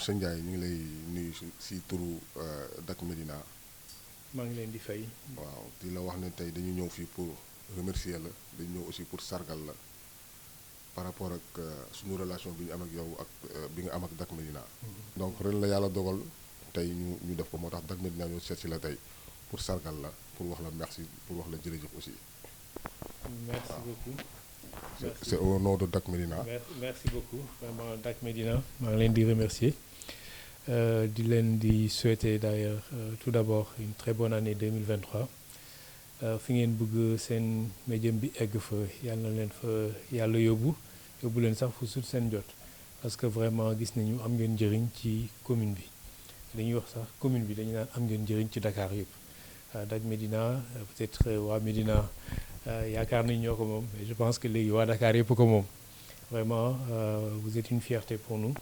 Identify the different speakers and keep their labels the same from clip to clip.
Speaker 1: sëñ Ndiaye ñu ngi lay nuyu si turu Dak Médina.
Speaker 2: maa ngi leen di fay.
Speaker 1: waaw di la wax ne tey dañu ñëw fii pour remercier la dañu ñëw aussi pour sargal la par rapport ak suñu relation bi ñu am ak yow ak bi nga am ak Dak Médina. donc ren la yàlla dogal tey ñu def ko moo tax Dak Médina ñoo seet si la tey pour sargal la pour wax la merci pour wax la jërëjëf aussi.
Speaker 2: merci beaucoup.
Speaker 1: c'est au nom de Dak Médina.
Speaker 2: merci beaucoup vraiment Dak Médina maa ngi leen di remercier di leen di souhaiter d'ailleurs tout d'abord une très bonne année 2023 fi ngeen bëgg seen médium bi egg fa yàlla na leen fa yàlla yóbbu leen sax fu sut seen jot parce que vraiment gis nañu am ngeen njëriñ ci commune bi dañuy wax sax commune bi dañu naan am ngeen njëriñ ci Dakar yëpp Dak Médina peut-être waa Médina yaakaar nañu ñoo ko moom mais je pense que léegi waa Dakar yëpp ko moom vraiment vous êtes une fierté pour nous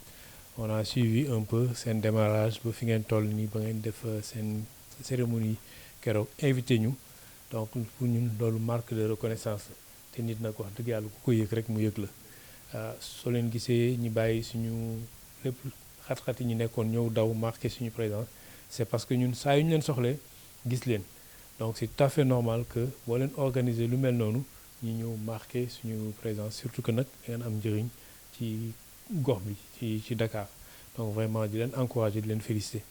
Speaker 2: on a suivi un peu seen démarrage ba fi ngeen toll nii ba ngeen def seen cérémonie keroog invité ñu donc pour ñun loolu marque de reconnaissance te nit nag wax dëgg yàlla ku ko yëg rek mu yëg la soo leen gisee ñu bàyyi suñu lépp xat-xat yi ñu nekkoon ñëw daw marqué suñu présence c'est parce que ñun saa yu ñu leen soxlee gis leen donc c'est tout à fait normal que boo leen organiser lu mel noonu ñu ñëw marqué suñu présence surtout que nag ngeen am njëriñ ci gox bi ci Dakar donc vraiment di leen encourager di leen féliciter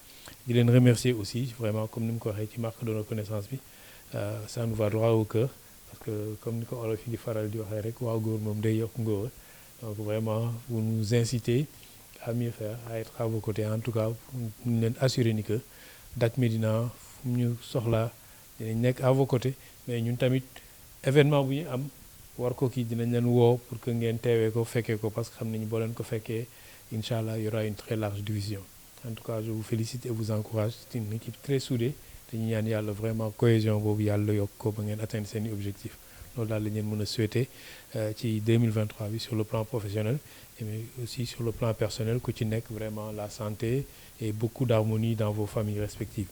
Speaker 2: di leen remercier aussi vraiment comme ni mu ko waxee ci marque de reconnaissance bi ça nous va droit au cœur parce que comme ni ko olof yi di faral di waxee rek waaw góor moom day yokk ngóor donc vraiment vous nous incitez à mieux faire à être à vos côtés en tout cas ñu leen assurer ni que Dak Médina fu ñu soxlaa dinañ nekk à vos côtés mais ñun tamit événement bu ñu am war ko kii dinañ leen woo pour que ngeen teewee ko fekkee ko parce que xam nañu boo leen ko fekkee incha allah y aura une très large division en tout cas je vous félicite et vous encourage c'est une équipe très soudée te ñu ñaan yàlla vraiment cohésion boobu yàlla yokk ko ba ngeen atteindre seen i objectifs loolu daal la ñu mën a souhaiter ci 2023 bi sur le plan professionnel mais aussi sur le plan personnel ku ci nekk vraiment la santé et beaucoup d'harmonie dans vos familles respectives